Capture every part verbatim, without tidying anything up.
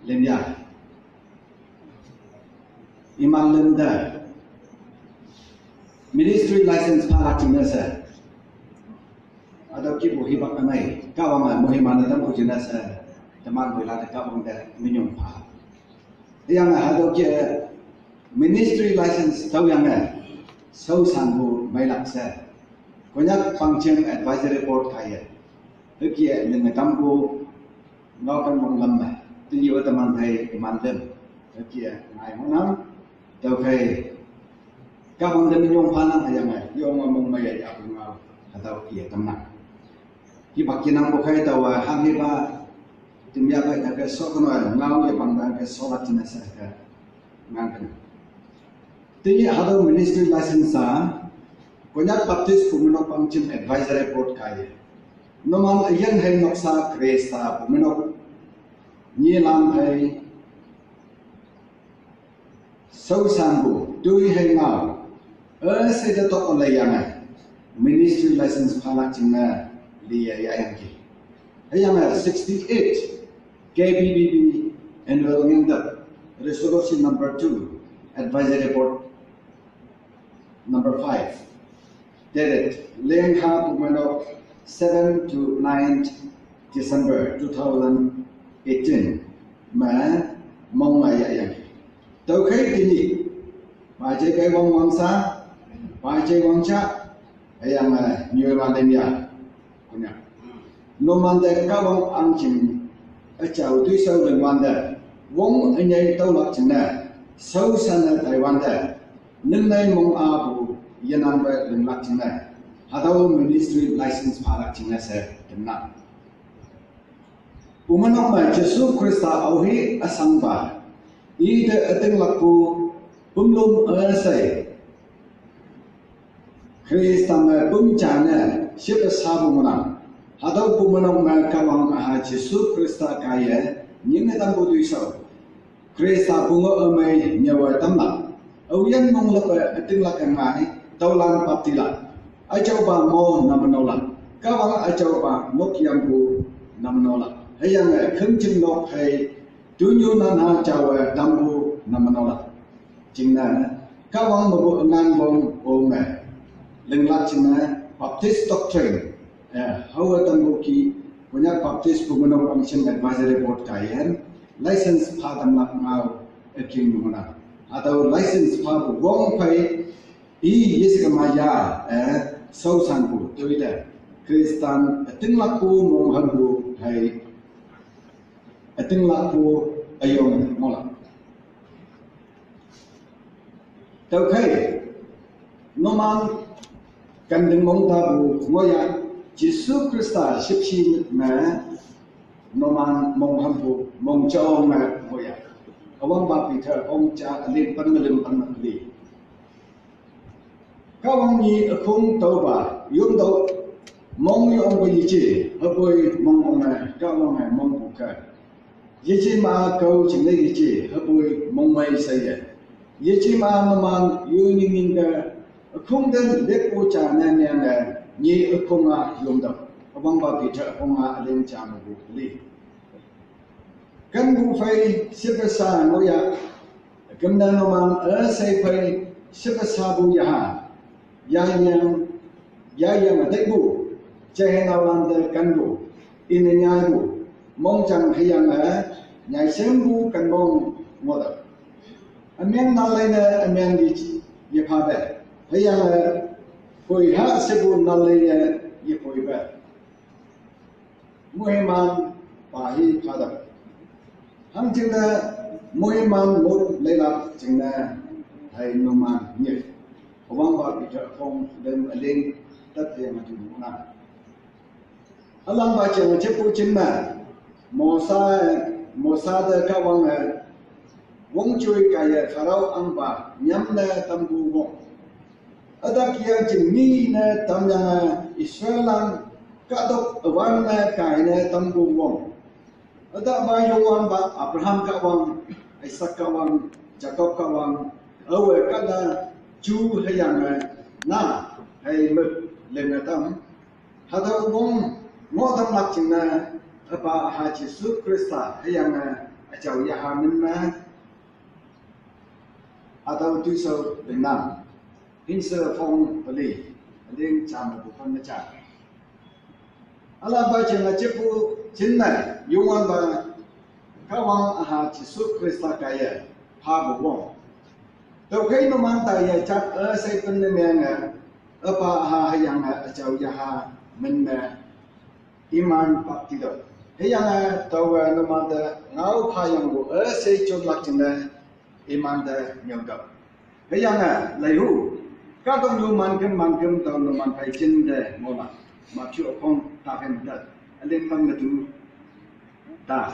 Lemya. Iman lemda. Ministry license phalak jingne she. Hatüo kihpu hipak ümei. Kahwange moiman ne tampu jingne she. Teman moilan-e Kahwang te minyong pha. Hüyange hatüo kih-e ministry license tüoyange shaoshanpu meilak she. Konyak Pangchim Advisory Board kaiye. Hüke linge tampu ngaokeng wanglam me. Tenyih-o teman phei iman lem. Hüke ngai hongnang. Tüokhei. Kahwang te minyong phanang hüyange. Yonge mongmeiye yapu ngao. Hatüo kih-e tamnang. Hipak kenangpu khei taowa hanghipa. Timya phei hüke shokono ngao yepang phei hüke sholak jingne she hüke. Ngangken. Tenyih hatüo ministry license a, Konyak Baptist Bumeinok Pangchim Advisory Board kaiye. Numan üyin hei noksa Khrista Bumeinok. Nyilan hei. Shaoshanpu, toi hei ngao. Üshei te tok leiyange. Ministry license phalak jingne. Liye yahyangki. Hüyange sixty-eight. K B B B annual ngingtep. Resolution number two. Advisory Board number five. Dated Lengha Bumeinok, seven to ninth December two thousand eighteen. Me mong me yahyang. Tüokhei tenyih. Paje kai wang wangsa. Paje wangja. Hüyange, eh, nyoi ma lemya. Konyak. Numan te Kahwang ahngching. Üjao toishao lingwante. Wong ünyei tüolak jingne. Shaoshan-e taiwante. Ningnei mong apu yenangpe linglak jingne. Hatüo ministry license phalak jingne she tamnang. Bumeinok me Jesu Khrista aohi üsangpa. Ite ütinglakpu pümlüm üshei. Khrista me püm jane ship üsapu ngohnang. Hatüo Bumeinok me Kahwang üha Jesu Khrista kaiye nyinge tampu toishao. Khrista pu ngoh ümei nyawe tamlak. Aoyin monglakpe ütinglak ümei, tüolan baptilak. Üjaopa mo namnolak. Kahwang üjaopa nok yangpu namnolak. Hüyange khümjing nok hei, tunyu nanha jawe tampu namnolak. Jingne, Kahwang mepu üngan wong ome. Linglak jingne, Baptist doctrine. Eh, haowe tampu ki, Konyak Baptist Bumeinok Pangchim Advisory Board kaiye, license pha tamlak ngao, eh, king nuna. Hatüo license phapu wong phei, i yeshe kema ya, eh, shaoshanpu, toite, Christian, eh, ütinglakpu monghampu, hei, eh, ütinglakpu, eh, üyong, ngohlak. Tüokhei, numan, kenting mong tapu ngohya, Jesu Khrista shüpshe me, numan monghampu, mongjong me ngohya. Üwangpa Peter, ong ja, üleng pen me lüm pen me peli. Kahwang nyi ükhong tüopa, yongtüoh, mong yongpu yeje, hüpoi mong onge, Kahwange mongpu ke. Yeje ma kao jingne yeje, hüpoi mongmei sheye. Yeje ma numan yu nying nying ke, ükhong te leppu ja ne menge, nyi ükhong a yongtüoh. Üwangpa Peter ükhong a üleng ja mepu li. Kenpu phei shepesa ngohya, kümne numan üshei phei shepesapu yaha. Yahyang, yahyang ütekpu, jeheinaolante kenpu, ine nyaipu, mongjang hüyange, nyaisempu kenmong ngohte. Ümeng nalei ne ümeng ye, yephape, hüyange, poi ha shepu nalei ne yepoipe. Moiman pa hi phatüoh. Hangjingne moiman mot leilak jingne hei numan nyih. Üwangpa Peter ükhong lüm üleng tat te ma tu nang. Ülangpa jing jepu jingne Mosa, Mosa te Kahwange wongjoi kaiye Pharaoh ahngpa nyamne tampu wong. Ütak yang jing nyi ne tamyange Israellan kahtok üwan ne kaine tampu wong. Ütakpa Youngwanpa Abraham Kahwang, Isaac Kahwang, Jacob Kahwang, aowe kahta ju hüyange na hei me linge tam. Hatüo wong ngoh tamlak jingne, üpa üha Jesu Khrista hüyange Achau yaha min me, atau tu so benam. Hinse phong peli, ling cham bu pon mecha. Ala ba chen la chipu chin na, yuwan ba, kawang aha Jisu Krista kaya, ha bu wong. Tau kai numan ta ya chak a sai pen ne meng a, apa aha hayang a achau yaha min me, iman pak ti do. Hayang a tau a numan ta ngau pha yang bu a sai chun lak chin ne, iman ta nyau do. Hayang a lai hu. Ka dong lu man kem man kem tau numan pai chin de mo ma. Ma chu kong ta kem da. A len pan me tu. Ta.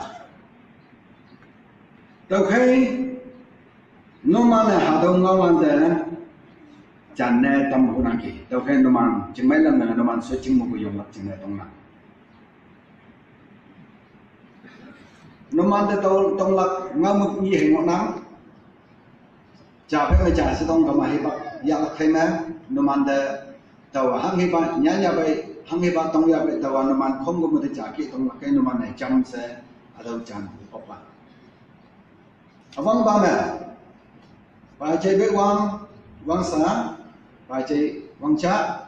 Tau kai numan a ha dong ngau lan de. Chan ne tam hu nang ki. Tau kai numan ching mai lam na numan so ching mo bu yong lak ching ne tong na. Numan de tong tong lak ngau muk ni heng nang. Cha phe me cha si tong kama hi ba ya lak khai me. Numan de tau hang hi ba nya nya bai hang hi ba tong ya bai tau numan khong ko mu de cha ki tong lak kai numan ne cham se. Atau chan pop ba. Awang ba me. Ba chai bai wang, wang sa, ba chai wang cha,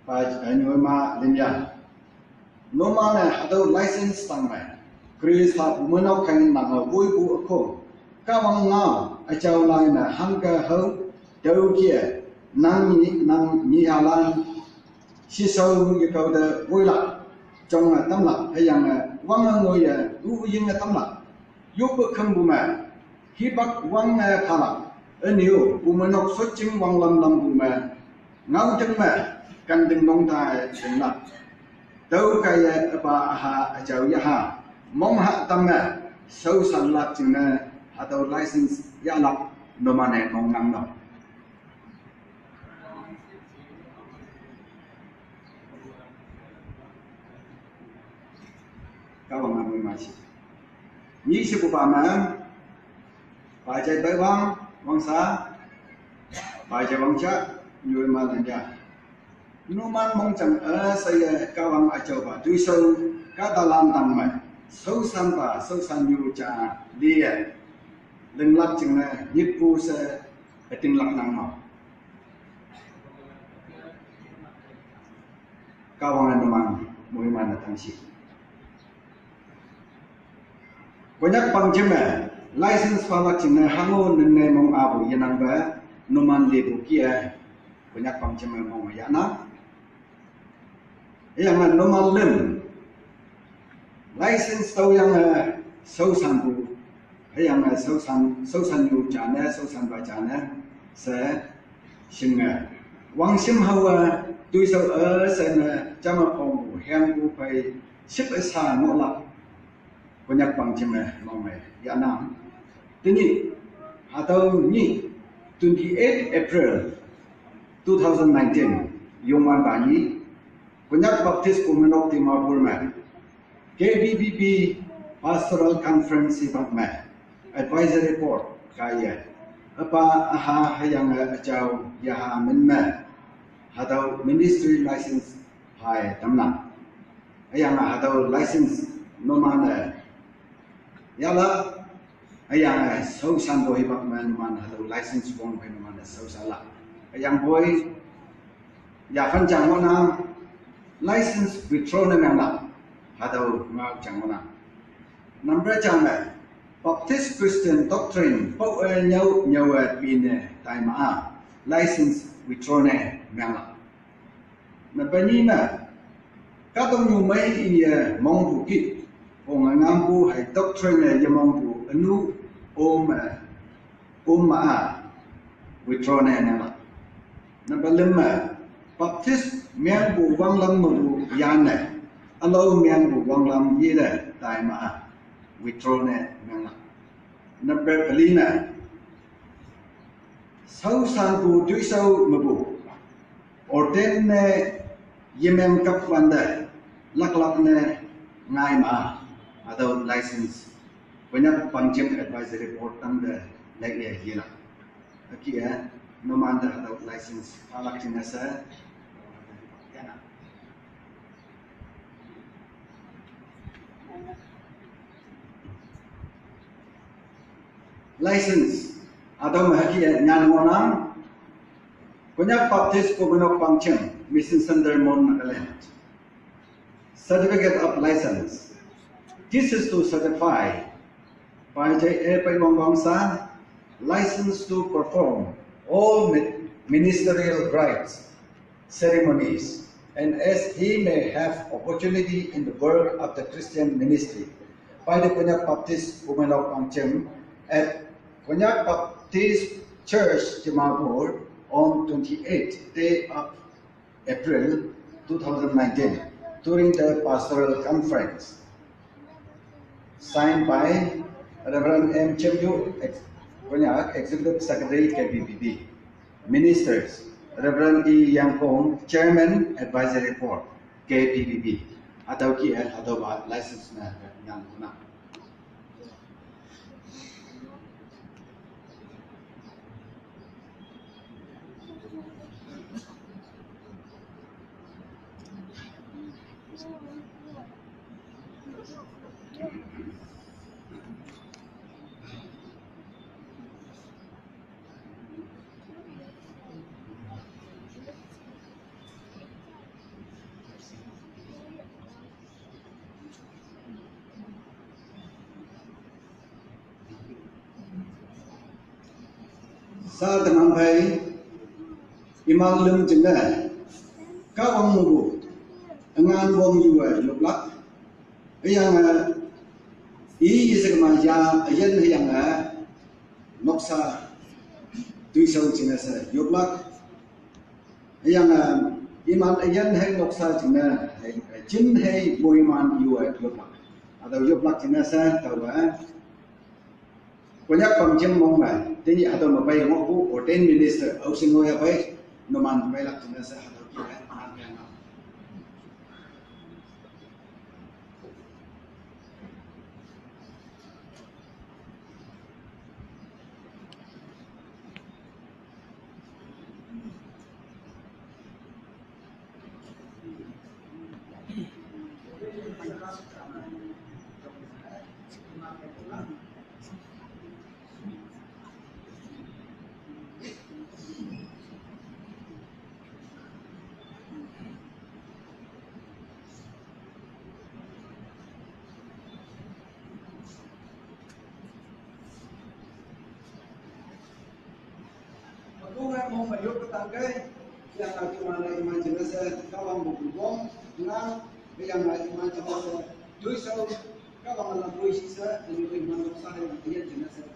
ba chai nyoi ma lim ya. Numan a hatau license tang me. Krista bu me nok kai nang a wui bu a ko. Ka wang ngau, achau lai me hang ka hau, dau kia, nang ni, nang ni ha lan. Shi sau ye kau de wui la. Chong a tam la, hayang a, wang a ngoi a, u ying a tam la. Yu bu kham bu me. Hi bak wang a pha la. A niu, bu me nok so ching wang lam lam bu me. Ngau teng me, kan ding nong ta a ching la. Tau kai a apa aha achau yaha. Mong ha tam me, sau san lak ching me, hatau license ya lak, numan ne mong nang no. Ka wang a mui ma shi. Ni shi bu ba ma. Ba jai bai wang, wang sa. Ba jai wang cha, nyoi ma lan ya. Numan mong chang a sa ya ka wang achau ba. Tui sau, ka da lan tang mai. Sau san ba, sau san yu cha, li ya. Ling lak ching na, nip pu sa, a ting lak nang ma. Ka wang a numan, mui ma na tang shi. Konyak pang jim me, license pha lak ching ne hango ning ne mong abu ye nang ba, numan le bu kia, Konyak pang jim me mong ya na. Yang a numan lim, license tau yang a sau san bu, yang a sau san, sau san yu cha ne, sau san ba cha ne, se, shing a. Wang shim hau a, tui sau a, se ne, chama pong bu, heng bu pai, ship a sa ngo lak. Konyak pang chim me mong me ya nang. Tini, hatau ni, twenty-eight April two thousand nineteen, yong wan ba ni, Konyak Baptist Kumenok Dimapur me, K B B B Pastoral Conference ibak me, Advisory Board kaya, apa aha hayang achau yaha min me, hatau ministry license hai tamnang. Ayang a hatau license numan a. Yala, ayang a sau san do hibak ma numan hatau license wong pai numan a sau sala. Ayang boi, ya kan chang wana, license withdraw na nang la. Hatau ngau chang wana. Number chang me, Baptist Christian Doctrine, pau a nyau, nyau a pin a tai ma a. License withdraw na nang la. Na bani na, ka tong nyu mai i ye mong bu ki, ong a ngam bu hai doctrine ye mong bu anu, om, eh, om ma a, withdraw ne na la. Na ba lim ma, Baptist miang bu wang lam ma bu yan ne, alo miang bu wang lam ye le, tai ma a, withdraw ne na la. Na ba kali na, sau san bu tui sau ma bu. Ordain ne yemeng kap wan de, lak lak ne ngai ma, adult license. Banyak pangjem advisory board tang de, lek ye yela. Aki eh, numan de adult license, palak jina sa. Ya na. License. Adam haki nyan ngonang. Konyak Baptist Kubenok Pangcheng, Mission Center, Mon, Nagaland. Certificate of license. This is to certify by J A Paiwang Wangsa, license to perform all mi- ministerial rites, ceremonies, and as he may have opportunity in the work of the Christian ministry by the Konyak Baptist Kubenok Pangcheng at Konyak Baptist Church Dimapur on twenty-eighth day of April two thousand nineteen during the pastoral conference. Signed by Reverend M Chemju, ex- Konyak, Executive Secretary K B B B. Ministers, Reverend E Yangkong, Chairman Advisory Board, K B B B. Atau ki eh, atau ba license na yang kuna. Sa tenang pai, imang lem jengga, ka wang mubu, engan wang yuwa yoplak, yang eh, i yisik ma ya, ayan yang eh, noksa, tuisau jengga sa yoplak, yang eh, iman ayan hai noksa jengga, hai, jin hai boiman yuwa yoplak, atau yoplak jengga sa, tau eh, Konyak Pangcheng mong mai, tini hatau mapai ngok bu ordained minister, au sing ya pai, numan pai lak tina sa hatau kira, man kaya na. Aku ngai mau mayuk ketangkai, yang aku mana iman jenazah, kawang bubong, ngang, yang iman jenazah, tuisau, kawang alam tuisisa, ini iman noksa yang dia jenazah.